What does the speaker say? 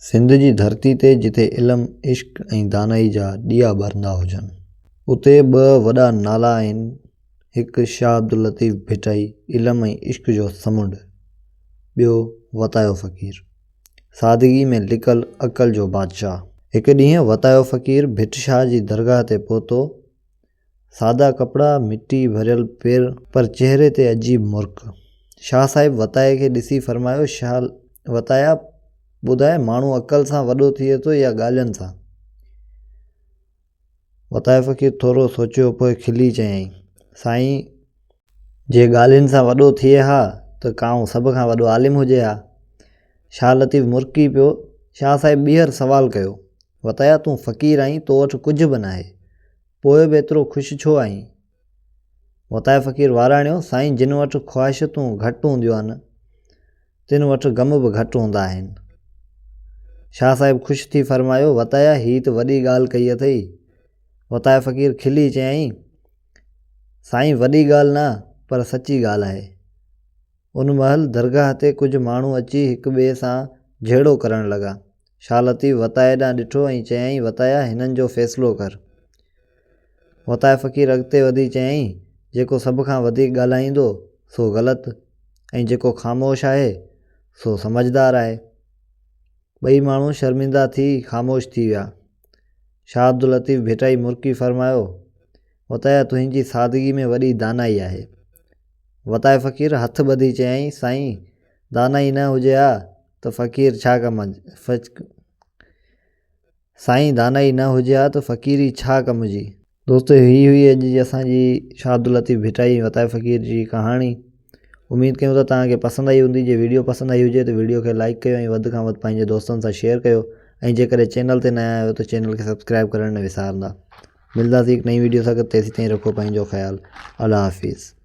سنڌ جي ڌرتي تي جتي علم، عشق ۽ دانائي جا ڏيئا ٻرندا هجن، اتي ٻه وڏا نالا آهن، هڪ شاهه عبداللطيف ڀٽائي علم ۽ عشق جو سمنڊ، ٻيو وتايو فقير، سادگي ۾ لڪل عقل جو بادشاهه. هڪ ڏينهن وتايو فقير ڀٽ شاهه جي درگاهه تي پهتو سادا ڪپڙا، مٽي ڀريل پير، پر چهري تي عجيب مرڪ. شاهه صاحب وتايي کي ڏسي فرمايو، شاهه وتايا، ٻڌاء ماڻهو عقل سان وڏو ٿئي ٿو يا ڳالهين سان؟ وتايو فقير ٿورو سوچيو پوء کلي چيائين، سائين! جي ڳالهين سان وڏو ٿئي ها ته ڪانء سڀ کان وڏو عالم هجي ها. شاهه لطيف مرڪي پيو. شاهه صاحب ٻيهر سوال ڪيو، وتايا تون فقير آهين، تو وٽ ڪجهه به ناهي، پوء به ايترو خوش ڇو آهين؟ وتايو فقير واراڻيو، سائين جن وٽ خواهشتون گهٽ هونديون آهن، تن وٽ غم به گهٽ هوندا آهن. شاهه صاحب خوش ٿي فرمايو، وتايا هي ته وڏي ڳالهه ڪئي اٿئي. وتايو فقير کلي چيائين، سائين وڏي ڳالهه نه پر سچي ڳالهه آهي. ان مهل درگاهه تي ڪجهه ماڻهو اچي هڪ ٻئي سان جهيڙو ڪرڻ لڳا. شاهه لطيف وتايي ڏانهن ڏٺو ۽ چيائين، وتايا هنن جو فيصلو ڪر. وتايي فقير اڳتي وڌي چيائين، جيڪو سڀ کان وڌيڪ ڳالهائيندو سو غلط ۽ جيڪو خاموش آهي سو سمجهدار آهي. ٻئي ماڻهو شرمنده ٿي خاموش ٿي ويا. شاهه عبداللطيف ڀٽائي مرڪي فرمايو، وتايا تنهنجي سادگي ۾ وڏي دانائي آهي. وتايي فقير هٿ ٻڌي چيائين، سائين دانائي نه هجي ها ته فقير ڇا ڪم سائين دانائي نه هجي ها ته فقيري ڇا ڪم جي. دوستو هي هئي اڄ جي اسان جي شاهه عبداللطيف ڀٽائي ۽ وتايي فقير جي ڪهاڻي اميد ڪيون ٿا توهان کي پسند آئي هوندي جي ويڊيو پسند آئي هجي ته ويڊيو کي لائڪ ڪيو ۽ وڌ کان وڌ پنهنجي دوستن سان شيئر ڪيو ۽ جيڪڏهن چينل تي نيا آهيو ته چينل کي سبسڪرائب ڪرڻ نه وسارندا ملداسين هڪ نئين ويڊيو سان گڏ تيسين تائين رکو پنهنجو خيال الله حافظ.